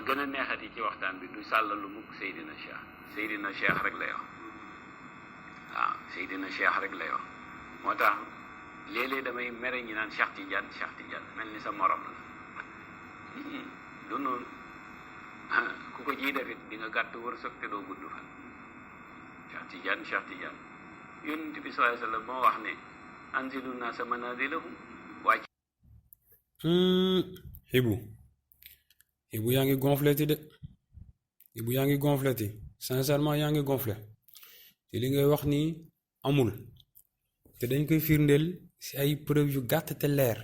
gën a neexati ci waxtaan bi du sàllalu mukk Seydina Cheikh rek lay wax waaw Seydina Cheikh rek lay wax moo tax léeg-léeg damay mere ñi naan Cheikh Tidiane mel ni sa morom la du noonu ku ko ciy defit di nga gàtt wërsëg te doo gudd fan Cheikh Tidiane yonent bi sallallahu alayhi wa sallam moo wax ne anzilu naasa manazilahum wàcc Ibu yaa ngi gonfléti de Ibu yaa ngi gonfléti sincèrement yaa ngi gonflé te li ngay wax nii amul te dañ koy firndeel ci ay preuve yu gàtt te leer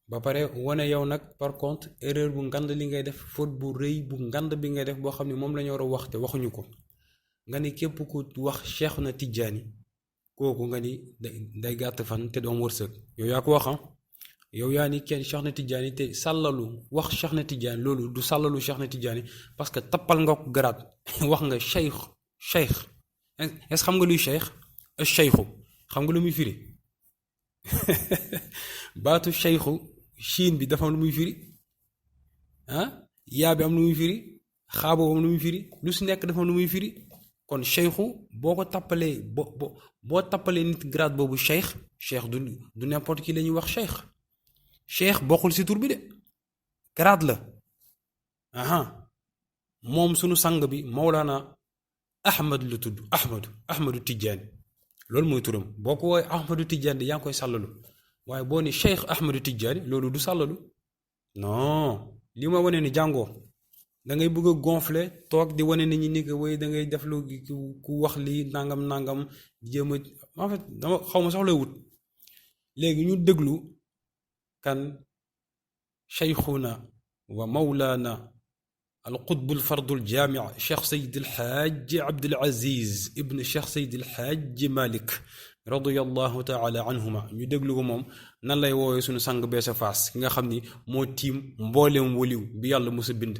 ba pare wane yow nag par contre erreur bu ngand li ngay def faute bu rëy bu ngand bi ngay def boo xam ne moom la ñu war a wax te waxuñu ko nga ni képp ku wax Cheikh na Tidiane kooku nga ni day gàtt fan te doom wërsëg yow yaa ko wax yow yaa ni kenn Cheikh na Tidiane te sàllalu wax Cheikh na Tidiane loolu du sàllalu Cheikh na Tidiane parce que tappal nga ko garaat wax nga cheikh est-ce xam nga luy cheikh cheikhu xam nga lu muy firi baatu cheikhu chiin bi dafa am lu muy firi yaa bi am lu muy firi xaabo am lu muy firi lu si nekk dafa am lu muy firi kon cheikhu boo ko tappalee boo tappalee nit grade boobu cheikh du n'importe qui la ñuy wax cheikh bokkul si tur bi de grade la moom sunu sang bi Mawlana Ahmad lu tudd Ahmadu Tidiane loolu mooy turam boo ko woowee Ahmadu Tidiane de yaa ngi koy sàllalu waaye boo ni Cheikh Ahmadu Tidiane loolu du sàllalu non li ma wane ni jàngoo da ngay bëgg a gonfler toog di wane nit ñi ni que way da ngay def lu ku wax lii nangam jéem a en fait dama xaw ma sax lay wut léegi ñu déglu kan cheikhuna wa mawlana القطب الفرد الجامع شيخ سيد الحاج عبد العزيز ابن شيخ سيد الحاج مالك رضي الله تعالى عنهما ñu déglu ko moom nan lay woowee suñu sang bee sa faas ki nga xam ni moo tiim mbooleem waliw bi yàlla musa bind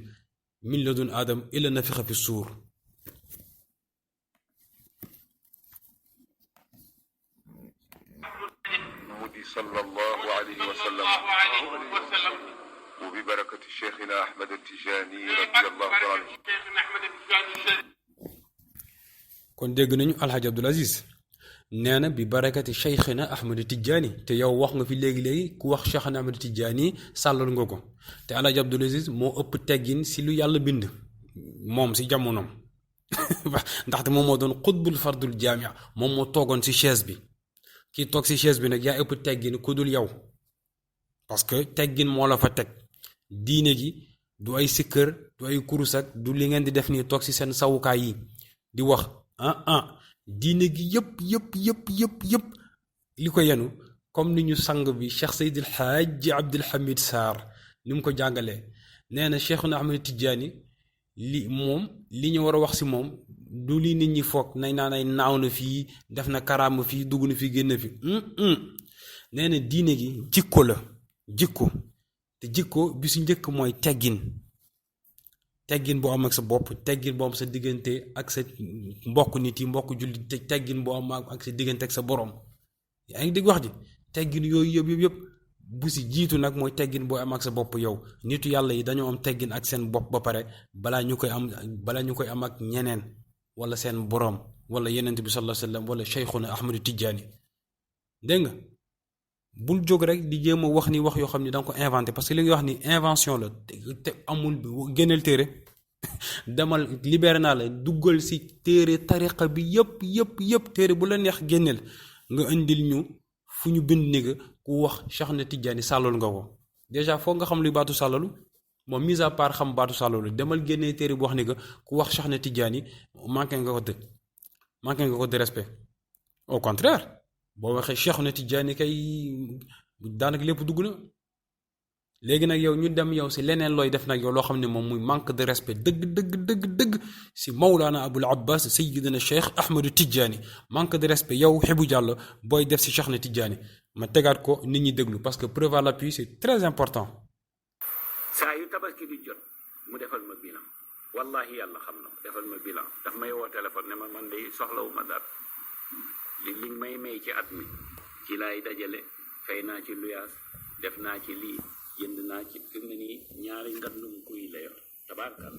min ladun aadam ila nafixa fi suur صلى الله عليه وسلم وببركة شيخنا أحمد التجاني رضي الله عنه. kon dégg nañu Alhaji Abdoul Aziz nee na bi barakati cheikhina Ahmad Tidiane te yow wax nga fi léegi ku wax cheikhina Ahmad Tidiane sàllal nga ko te Alhaji Abdoul Aziz moo ëpp teggin si lu yàlla bind moom si jamonoom ndaxte moom moo doon xutbul fardul jaamia moom moo toogoon si chaise bi kii toog si chaise bi nag yaa ëpp teggin ku dul yow parce que teggin moo la fa teg diine gi du ay sikkër du ay kurus ak du li ngeen di def nii toog si seen sawukaay yi di wax diine gi yëpp li ko yenu comme ni ñu sang bi Cheikh Seydil Hadji Abdul Hamid Sarr ni mu ko jàngalee nee na Cheikhuna Ahmad Tidiane li ñu war a wax si moom du li nit ñi foog nañ naan ay naaw na fii def na karaama fii dugg na fii génn fi nee na diine gi jikko la te jikko bi su njëkk mooy teggin boo am ak sa bopp teggin boo am sa diggante ak sa mbokk nit yi mbokk jullit teggin boo am ak sa diggante ak sa borom yaa ngi dégg wax ji teggin yooyu yëpp bu si jiitu nag mooy teggin boo am ak sa bopp yow nitu yàlla yi dañoo am teggin ak seen bopp ba pare balaa ñu koy am ak ñeneen wala seen borom wala yenent bi sallallahu alayhi wasallam wala cheikhuna Ahmadu Tidiane dégg nga bul jóg rek di jéem a wax ni wax yoo xam ni da nga ko inventé parce que li nga wax ni invention la te amul génneel téere demal libéré naa la duggal si téere tariqa bi yëpp téere bu la neex génneel nga indil ñu fu ñu bind ni nga ku wax Cheikh na Tidiane sàllalu nga ko déjà foog nga xam luy baatu sàllalu moom mise à part xam baatu sàllalu demal génnee téere bu wax ni nga ku wax Cheikh na Tidiane manqué nga ko de respect au contraire boo waxee Cheikh na Tidiane kay daanaka lépp dugg na léegi nag yow ñu dem yow si leneen looy def nag yow loo xam ne moom muy manque de respect dëgg si Mawlana Abul Abbas Sayyidina Cheikh Ahmadu Tidiane manque de respect yow Hibou Diallo booy def si Cheikh na Tidiane ma tegaat ko nit ñi déglu parce que preuve à l'appui c'est très important. saa yu tabaski di jot mu defal ma bilan wallahi yàlla xam na defal ma bilan daf may woo téléphone ne ma man de soxlawuma dara li may ci at mi ci laay dajale fay naa ci luyaas def naa ci lii jënd naa ci fi mu ne nii ñaari ngandum kuy la tabaarkal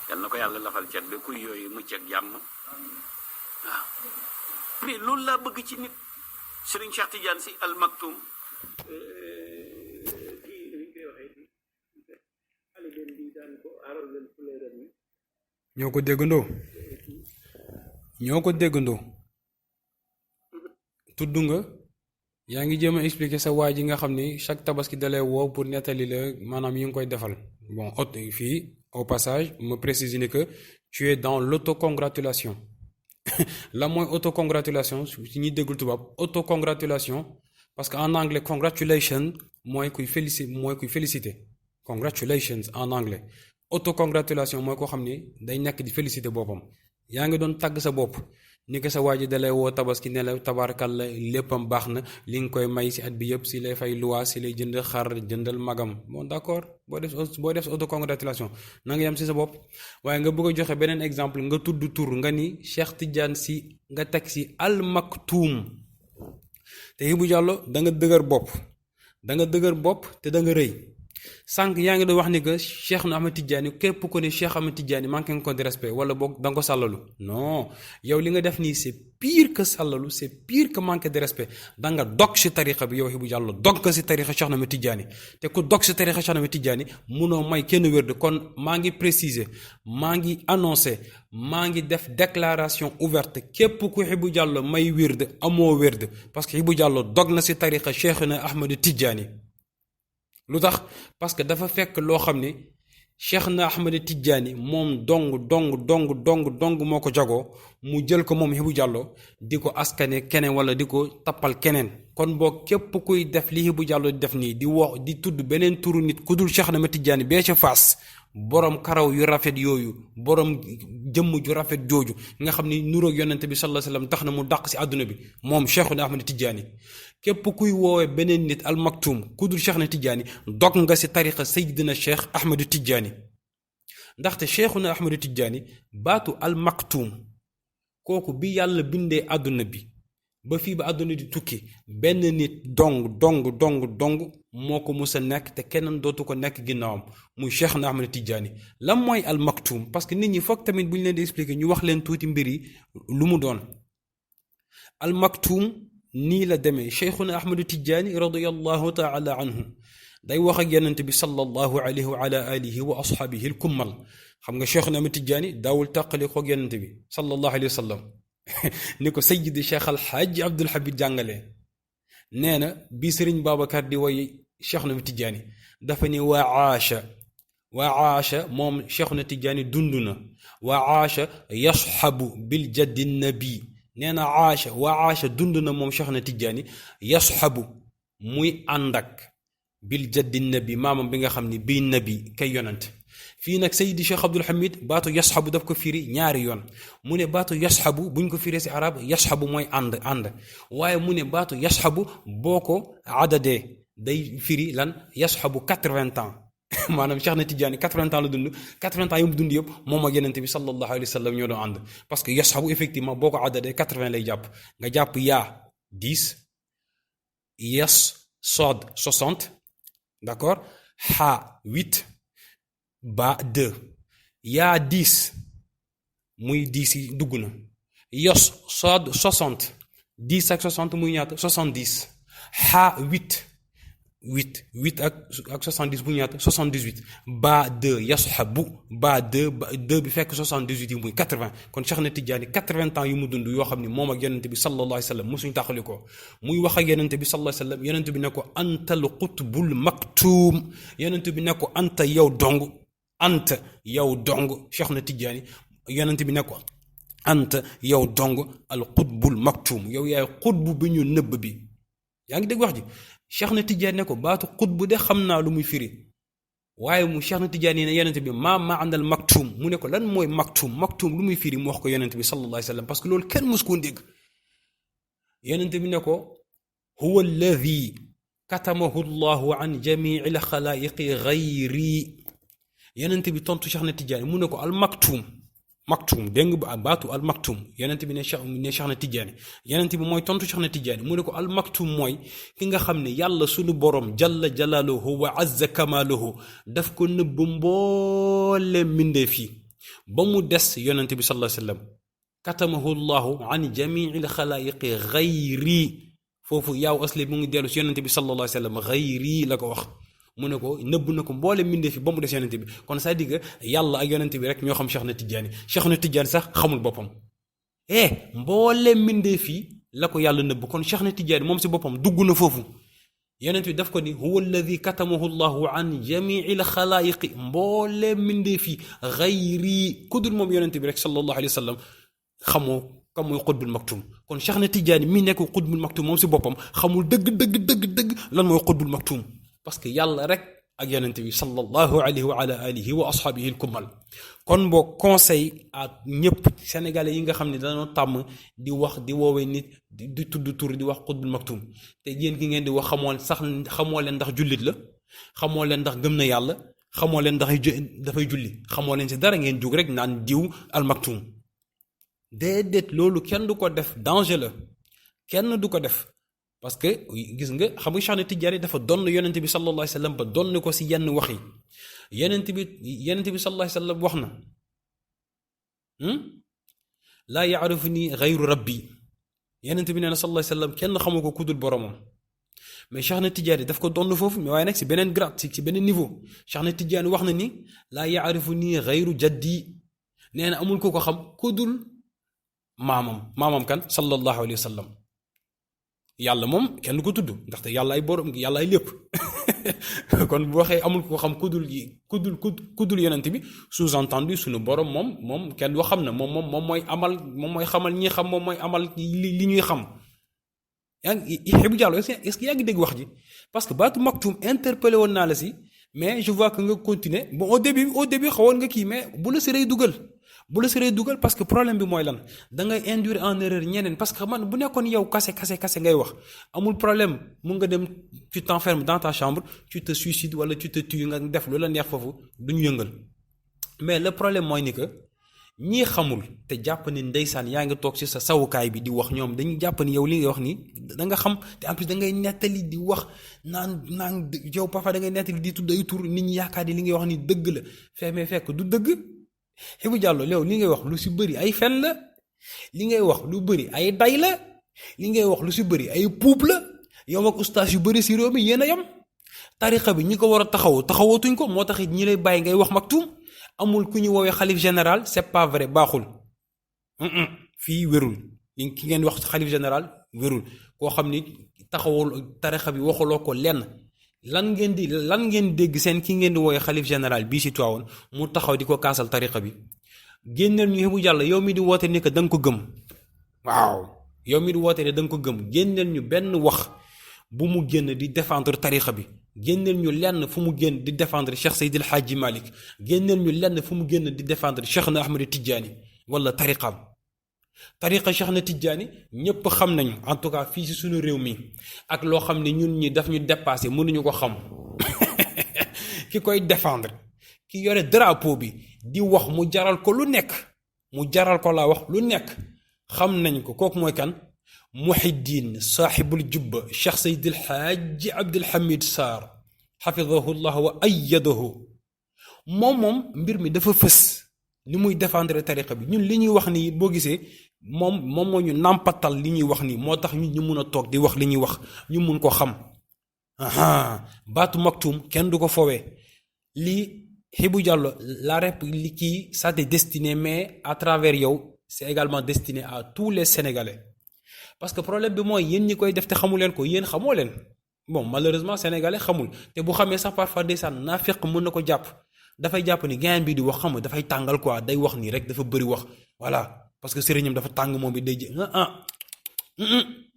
yal na ko yàlla lafal cet ba kuy yooyu mucc ak jàmm waaw mais loolu laa bëgg ci nit. Serigne Cheikh Tidiane Sy Al Maktoum ñoo ko déggandoo tudd nga yaa ngi jéem a expliquer sa waa ji nga xam ni chaque tabaski dalay woo pour nettali la maanaam yi nga koy defal bon fii au passage me précise ni que tu es dans l'autocongratulation la mooy autocongratulation si ñuy déggul tubaab autocongratulation parce que en anglais congratulation mooy kuy féliciter congratulations en anglais autocongratulation mooy koo xam ni day nekk di féliciter boppam yaa ngi doon tàgg sa bopp ni ko sa waa ji dalay woo tabaski ne la tabaarkal la léppam baax na li nga koy may si at bi yëpp si lay fay luwaa si lay jënd xar jëndal magam bon d'accord boo def sa autocongratulation na nga yem si sa bopp waaye nga bëgg a joxe beneen exemple nga tudd tur nga ni Cheikh Tidiane Sy nga teg si Al Maktoum te Ibou Diallo da nga dëgër bopp te da nga rëy sànq yaa ngi doon wax ni que Cheikh na Ahmed Tidiane képp ko ne Cheikh Ahmed Tidiane manqué nga ko de respect wala boog da nga ko sàllalu non yow li nga def nii c'est pire que sàllalu c'est pire que manqué de respect da nga dog si tarixa bi yow Ibou Diallo dog nga si tarixa Cheikh na Ahmed Tidiane te ku dog si tarixa Cheikh na Ahmed Tidiane munoo may kenn wérd kon maa ngi préciser maa ngi annoncer maa ngi def déclaration ouverte képp ku Ibou Diallo may wérd amoo wérd parce que Ibou Diallo dog na si tarixa Cheikh na Ahmed Tidiane lu tax parce que dafa fekk loo xam ni Cheikh na Ahmed Tidiane moom dong moo ko jagoo mu jël ko moom Ibou Diallo di ko askane keneen wala di ko tappal keneen kon boo képp kuy def li Ibou Diallo di def nii di tudd beneen turu nit ku dul Cheikh na Ahmed Tidiane bee ca faas borom karaw yu rafet yooyu borom jëmm ju rafet jooju nga xam ni nuroog yonente bi sallallahu alayhi wasallam tax na mu dàq si àdduna bi moom Cheikh na Ahmed Tidiane képp kuy woowee beneen nit Al Maktoum ku dul Cheikh na Tidiane dog nga si tariqa Seydina Cheikh Ahmed Tidiane ndaxte Cheikhuna Ahmed Tidiane baatu Al Maktoum kooku bi yàlla bindee àdduna bi ba fii ba àdduna di tukki benn nit dong moo ko mus a nekk te kenn dootu ko nekk ginnaawam muy Cheikhuna Ahmed Tidiane lan mooy Al Maktoum parce que nit ñi foog tamit bu ñu leen di expliquer ñu wax leen tuuti mbir yi lu mu doon Al Maktoum nii la demee Cheikhuna Ahmed Tidiane radiyallahu taala anhu day wax ak yonent bi sallallahu alayhi wa ala alihi wa ashaabihi al kummal xam nga Cheikhuna Ahmed Tidiane daawul tàqali ko ak yonent bi sallallahu alayhi wa sallam ni ko sayyidi Cheikh Al Hadj Abdul Habib jàngalee nee na bi Sëriñ Babacar di woy Cheikhuna Ahmed Tidiane dafa ni waa aasha moom Cheikhuna Tidiane dund na waa aasha yashabu bil jaddi nabi nee na aasha dund na moom Cheikhuna Tidiane yashabu muy ànd ak bil jaddi nabi maamam bi nga xam ni bii nabi kay yonent fii nag Seydi Cheikh Abdul Hamid baatu yashabu daf ko firi ñaari yoon mu ne baatu yashabu buñ ko firee si arab yashabu mooy ànd waaye mu ne baatu yashabu boo ko adadee day firi lan yashabu 80 ans maanaam Cheikh na Tidiane 80 ans la dund 80 ans yu mu dund yëpp moom ak yonent bi sallallahu alayhi wa sallam ñoo doon ànd parce que yashabu effectivement boo ko adadee 80 lay jàpp nga jàpp yaa 10 yas sod 60 d'accord ha 8 ba 2 yaa 10 muy 10 yi dugg na yos sod 60 10 ak 60 muy ñaata 70 ha 8 ak 70 bu ñaata 78 ba 2 yashabu ba 2 bi fekk 78 yi muy 80 kon Cheikh na Tidiane 80 ans yu mu dund yoo xam ne moom ak yonent bi sallallahu alayhi wa sallam mosuñu taxali ko muy wax ak yonent bi sallallahu alayhi wa sallam yonent bi ne ko antal qutbul maktuum yonent bi ne ko anta yow dong Cheikh na Tidiane yonent bi ne ko anta yow dong al qutbul maktuum yow yaay qutbu bi ñu nëbb bi yaa ngi dégg wax ji Cheikh na Tidiane ne ko baatu qutbu de xam naa lu muy firi waaye mu Cheikh na Tidiane ne yonent bi maa àndal maktuum mu ne ko lan mooy maktuum lu muy firi mu wax ko yonent bi sallallahu alayhi wa sallam parce que loolu kenn mës koo dégg yonent bi ne ko huwa alladi katamahu llahu an jamii al xalaayiqi gayri yonent bi tontu Cheikh na Tidiane mu ne ko al maktuum maktum dégg nga baatu al maktum yonent bi ne Cheikh na Tidiane yonent bi mooy tontu Cheikh na Tidiane mu ne ko al maktum mooy ki nga xam ne yàlla sunu borom jalla jalaaluhu wa azza kamaaluhu daf ko nëbb mboole mbindeef yi ba mu des yonent bi sallallahu alayhi wa sallam katamahu llahu an jamiil xalaayiqi xayri foofu yaaw asli mu ngi dellu si yonent bi sallallahu alayhi wa sallam xayri la ko wax mu ne ko nëbb na ko mboole mbindeef yi ba mu des yonent bi kon c'est-à-dire yàlla ak yonent bi rek ñoo xam Cheikh na Tidiane Cheikh na Tidiane sax xamul boppam mboole mbindeef yi la ko yàlla nëbb kon Cheikh na Tidiane moom si boppam dugg na foofu yonent bi daf ko ni huwa alladi katamahu llahu an jamiil xalaayiqi mboole mbindeef yi xayri ku dul moom yonent bi rek sallallahu alayhi wa sallam xamoo kam mooy xutbul maktum kon Cheikh na Tidiane mi nekk xutbul maktum moom si boppam xamul dëgg lan mooy xutbul maktum parce que yàlla rek ak yonent bi sallallahu alayhi wa ala alihi wa ashaabihi al-kummal kon boo conseil à ñëpp sénégalais yi nga xam ne dañoo tàmm di wax di woowee nit di tudd tur di wax xutbul maktum te yéen ki ngeen di wax xamoo leen ndax jullit la xamoo leen ndax gëm na yàlla xamoo leen ndax dafay julli xamoo leen si dara ngeen jug rek naan diw al maktum déedéet loolu kenn du ko def danger la kenn du ko def parce que gis nga xam nga Cheikh na Tidiane dafa donn yonent bi sallallahu alayhi wa sallam ba donn ko si yenn wax yi yonent bi sallallahu alayhi wa sallam wax na laa yaarifuni gayru rabbi yonent bi nee na sallallahu alayhi wa sallam kenn xamu ko kudul boromam mais Cheikh na Tidiane daf ko donn foofu mais waaye nag si beneen grade si beneen niveau Cheikh na Tidiane wax na ni laa yaarifuni gayru jaddi nee na amul ko ko xam kudul maamam kan sallallahu alayhi wa sallam yàlla moom kenn ko tudd ndaxte yàlla ay borom yàlla ay lépp kon bu waxee amul ko xam kudul yonent bi sous-entendu suñu borom moom kenn doo xam na moom mooy xamal ñi xam moom mooy amal li ñuy xam yaa ngi Ibou Diallo est-ce que yaa ngi dégg wax ji parce que baatu maktum interpellé woon naa la si mais je vois que nga continuer bon au début xawoon nga kii mais bu la sëree dugal parce que problème bi mooy lan da ngay induire en erreur ñeneen parce que man bu nekkoon yow kase ngay wax amul problème mun nga dem tu t'enfermes dans ta chambre tu te suicides wala tu te tues nga def lu la neex foofu duñu yëngal mais le problème mooy ni que ñii xamul te jàpp ni ndeysaan yaa ngi toog ci sa sawukaay bi di wax ñoom dañuy jàpp ni yow li ngay wax nii da nga xam te en plus da ngay nettali di wax naan yow parfois da ngay nettali di tudd ay tur nit ñi yaakaar ni li ngay wax ni dëgg la mais fekk du dëgg. Ibou Diallo yow li ngay wax lu si bëri ay fen la li ngay wax lu bëri ay day la li ngay wax lu si bëri ay puub la yow ak ustaas yu bëri si réew mi yéen a yem tariqa bi ñi ko war a taxawatuñ ko moo tax it ñi lay bàyyi ngay wax maktum amul ku ñu woowee xalif général c'est pas vrai baaxul fii wérul ki ngeen wax xalif général wérul koo xam ni taxawul tariqa bi waxuloo ko lenn lan ngeen dégg seen ki ngeen di wooye xalif général bii si Tiwaawan mu taxaw di ko kaasal tariqa bi génneel ñu Ibou Diallo yow mi di woote ni que da nga ko gëm waaw yow mi di woote ne da nga ko gëm génneel ñu benn wax bu mu génn di défendre tariqa bi génneel ñu lenn fu mu génn di défendre Cheikh Seydil Hadji Malick génneel ñu lenn fu mu génn di défendre Cheikh na Ahmed Tidiane wala tariqa Cheikh na Tidiane ñëpp xam nañu en tout cas fii si suñu réew mi ak loo xam ne ñun ñi daf ñu dépassé mënuñu ko xam ki koy défendre ki yore drapeau bi di wax mu jaral ko lu nekk laa wax lu nekk xam nañ ko kooku mooy kan Muhiddin saaxibul jubba Cheikh Seydil Hadji Abdul Hamid Sarr xafidahu llah wa ayyadahu moom mbir mi dafa fës li muy défendre tariqa bi ñun li ñuy wax nii boo gisee moom moo ñu nàmpatal li ñuy wax nii moo tax ñu mun a toog di wax li ñuy wax ñu mun ko xam baatu maktum kenn du ko foowee lii Ibou Diallo la réplique kii ça t'est destiné mais à travers yow c'est également destiné à tous les Sénégalais parce que problème bi mooy yéen ñi koy def te xamu leen ko yéen xamoo leen bon malheureusement Sénégalais xamul te bu xamee sax parfois ndeysaan naafiq mën na ko jàpp dafay jàpp ni gain bi di wax xam nga dafay tàngal quoi day wax nii rek dafa bëri wax voilà parce que sëriñam dafa tàng moom bi day jë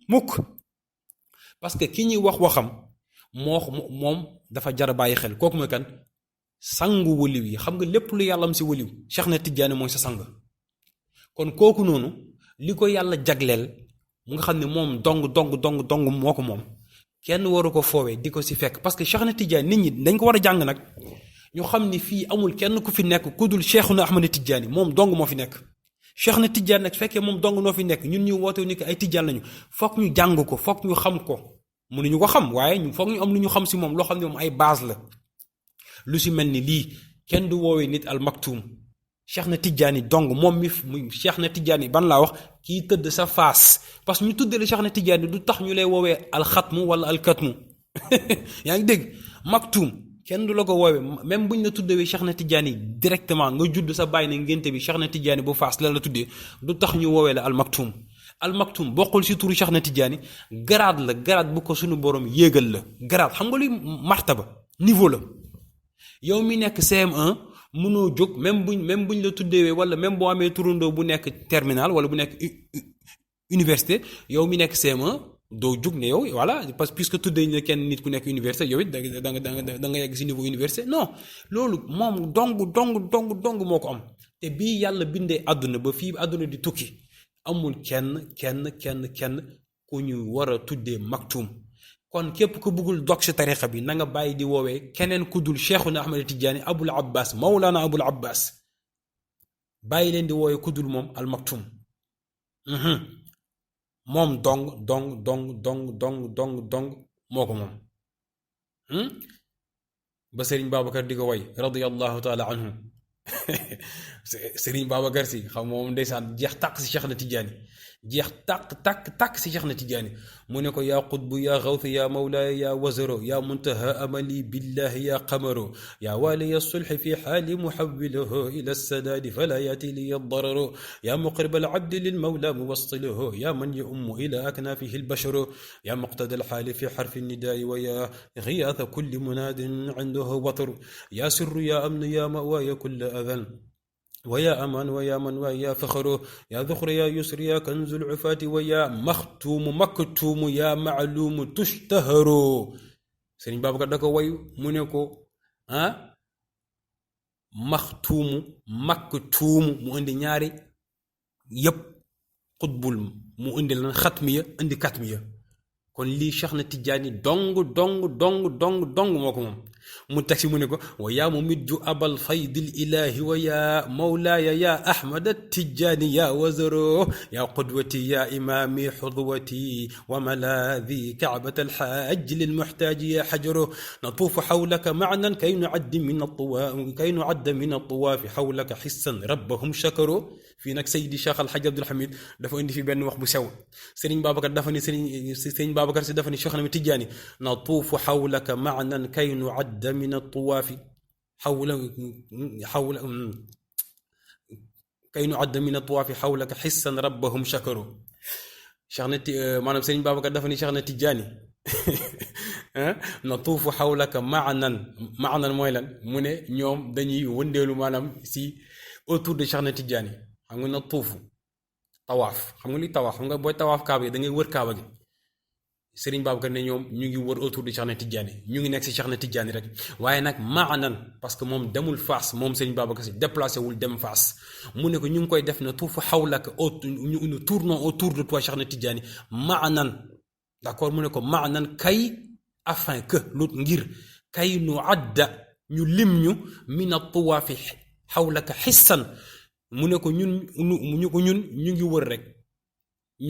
mukk parce que ki ñuy wax waxam moom dafa jar a bàyyi xel kooku mooy kan sangu waliw yi xam nga lépp lu yàlla am si waliw Cheikh na Tidiane mooy sa sang kon kooku noonu li ko yàlla jagleel mu nga xam ne moom dong moo ko moom kenn waru ko foowee di ko si fekk parce que Cheikh na Tidiane nit ñi dañ ko war a jàng nag ñu xam ni fii amul kenn ku fi nekk ku dul Cheikhuna Ahmad Tidiane moom dong moo fi nekk. Cheikh na Tidiane nag su fekkee moom dong noo fi nekk ñun ñu woote ni que ay Tidiane lañu foog ñu jàng ko foog ñu xam ko mënuñu ko xam waaye ñu foog ñu am lu ñu xam si moom loo xam ne moom ay base la. lu si mel ni lii kenn du woowee nit al maktum Cheikh na Tidiane dong moom mi Cheikh na Tidiane ban laa wax kii tëdd sa faas parce que ñu tuddee la Cheikh na Tidiane du tax ñu lay woowee al xatmu wala al katmu yaa ngi dégg maktum. kenn du la ko woowee même buñ la tuddee Cheikh na Tidiane directement nga judd sa bàyyi ne ngénte bi Cheikh na Tidiane bu faas la tuddee du tax ñu woowee la almaktum almaktum bokkul si turu Cheikh na Tidiane grade la grade bu ko suñu borom yéegal la grade xam nga luy martaba niveau la yow mi nekk CM1 mënoo jóg même buñ la tuddee wala même boo amee turandoo bu nekk terminal wala bu nekk université yow mi nekk CM1 doo jug ne yow voilà parce que puisque tuddee ñu kenn nit ku nekk université yow it da nga yegg si niveau université non loolu moom dong moo ko am te bii yàlla bindee àdduna ba fii àdduna di tukki amul kenn ku ñu war a tuddee maktum kon képp ku bëggul dog si tarixa bi na nga bàyyi di woowee keneen ku dul Cheikhuna Ahmad Tidiane Abul Abbas Mawlana Abul Abbas bàyyi leen di woowee ku dul moom al maktum moom dong moo ko moom ba Serigne Babacar di ko way radiyallahu taala anhu Serigne Babacar si xam moom ndeysaan jeex tàq si Cheikh na Tidiane jeex tàq si Cheikh na Tidiane mu ne ko yaa qutbu yaa xawth yaa mawlaaya yaa wazaro yaa muntaha amali billahi yaa qamaro yaa waaliya sulxi fi xaali muxawilahu ila sadaadi fala yaati li dararo yaa muqrib alabdi lilmawla muwassilahu yaa man yaummu ila aknaafihi albasharu yaa muqtada alxaali fi xarfi nidaai wa yaa giyaatha kulli munaadin cindahu wataru yaa sirru yaa amnu yaa mawaaya kulla adan ويا أمان ويا من ويا فخره يا ذخر يا يسر يا كنز العفاة ويا مختوم مكتوم يا معلوم تشتهر سيرين بابكر داكو واي مونيكو مختوم مكتوم مو اندي ñaari yépp xutbul mu indi lan xatmiya indi katmiya kon lii Cheikh na Tidiane dong moo ko moom mu teg si mu ne ko wa yaa mu midju abal faydil ilahi wa yaa mawlaaya yaa ahmad Tidiane yaa wazaro yaa qudwati yaa imaami xudwati wa malaadi kacbat alxaaj lilmuxtaaji yaa xajaro natuufu xawlaka macnan kay nucadda min altuwaafi xawlaka xissan rabbahum shakaro fii nag Seydi Cheikh Alxaj Abdul Hamid dafa indi fi benn wax bu sew Serigne Babacar dafa ni Serigne Babacar si dafa ni Cheikh na Tidiane natuufu xawlaka macnan kay nucadda min altawaafi kay nucadda min altawaafi xawlaka xissan rabbahum shakaru Cheikh na maanaam Serigne Babacar dafa ni Cheikh na Tidiane natuufu xawlaka macnan mooy lan mu ne ñoom dañuy wëndeelu maanaam si autour de Cheikh na Tidiane xam nga na tuufu tawaaf xam nga li tawaaf xam nga booy tawaaf kaaba gi da ngay wër kaaba gi Serigne Babacar ne ñoom ñu ngi wër autour de Cheikh na Tidiane ñu ngi nekk si Cheikh na Tidiane rek waaye nag maanan parce que moom demul Fass moom Serigne Babacar si déplacé wul dem Fass mu ne ko ñu ngi koy def ne tuufu xawlaka nous tournons autour de toi Cheikh na Tidiane maanan d'accord mu ne ko maanan kay afin que lu ngir kay nu adda ñu lim ñu min at-tuwaafi xawlaka xissan mu ne ko ñun ñu ngi wër rek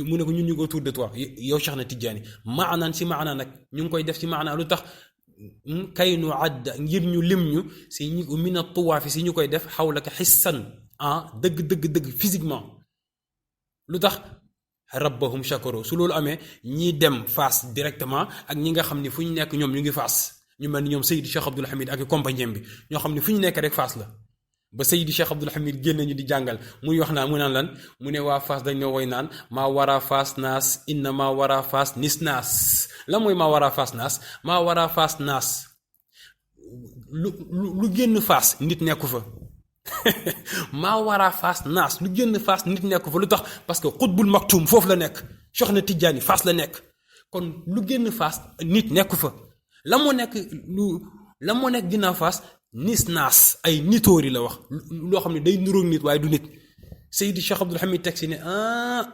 mu ne ko ñun ñu ngi autour de toi yow Cheikh na Tidiane maanaan si maanaa nag ñu ngi koy def si maanaa lu tax kay nu adda ngir ñu lim ñu si ñu mina tuwaafi si ñu koy def xawlaka xissan dëgg physiquement lu tax rabbahum shakaro su loolu amee ñii dem Fass directement ak ñi nga xam ne fu ñu nekk ñoom ñu ngi Fass ñu mel ni ñoom Seydi Cheikh Abdoul Hamid ak compagnie bi ñoo xam ne fu ñu nekk rek Fass la ba Seydi Cheikh Abdoul Hamid génn ñu di jàngal muy wax naa mu naan lan mu ne waa Fass dañoo woy naan maa wara Fass naas inna maa wara Fass nis naas la mooy maa wara Fass naas maa wara Fass naas lu génn Fass nit nekku fa maa wara Fass naas lu génn Fass nit nekku fa lu tax parce que xutbul maktum foofu la nekk Cheikh na Tidiane Fass la nekk kon lu génn Fass nit nekku fa la moo nekk ginnaaw Fass nis naas ay nitóori la wax loo xam ne day nuróog nit waaye du nit Seydi Cheikh Abdoul Hamid teg si ne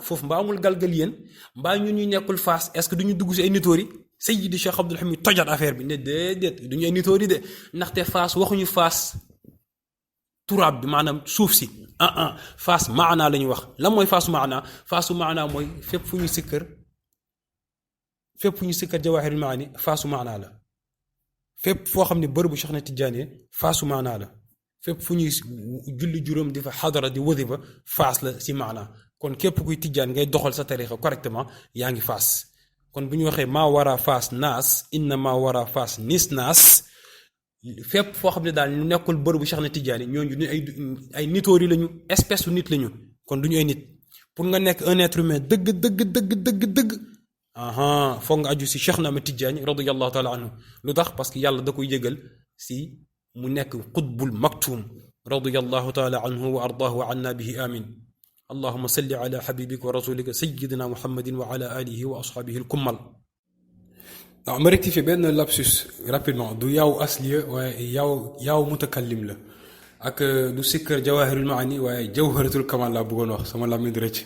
foofu mbaa amul galgal yéen mbaa ñun ñu nekkul Fass est-ce que duñu dugg si ay nitóori Sayyidi Cheikh Abdul Hamid tojat affaire bi ne déedéet du ñu ay nitóori de ndaxte faas waxuñu faas turaab bi maanaam suuf si faas maanaa la ñuy wax lan mooy faasu maanaa mooy fépp fu ñu sikkar Jawaahirul Maani faasu maanaa la fépp foo xam ne bërëbu Cheikh na Tijaani faasu maanaa la fépp fu ñuy julli juróom di fa xadara di wadifa faas la si maanaa kon képp kuy tijjaan ngay doxal sa tarixa correctement yaa ngi faas kon bu ñu waxee maa wara faas naas inna maa wara faas nis naas fépp foo xam ne daal ñu nekkul bërëbu Cheikh na Tijaani ñooñu ay nitóori lañu espèce su nit lañu kon du ñu ay nit pour nga nekk un être humain dëgg foog nga aju si Cheikh na ma Tijaani radiyallahu taala anhu lu tax parce que yàlla da koy yëgal si mu nekk qutbul maktum radiyallahu taala anhu wa ardaahu wa anna bihi amin allahuma salli ala xabibika wa rasulika sayidina muhammadin wa ala alihi wa asxaabihi alkummal waaw ma rectifier benn lapsus rapidement du yaw asliya waaye yaw mutakallim la ak du sikkar Jawaahirul Maani waaye jawharatul kamal laa bëggoon wax sama làmmiñ di rëcc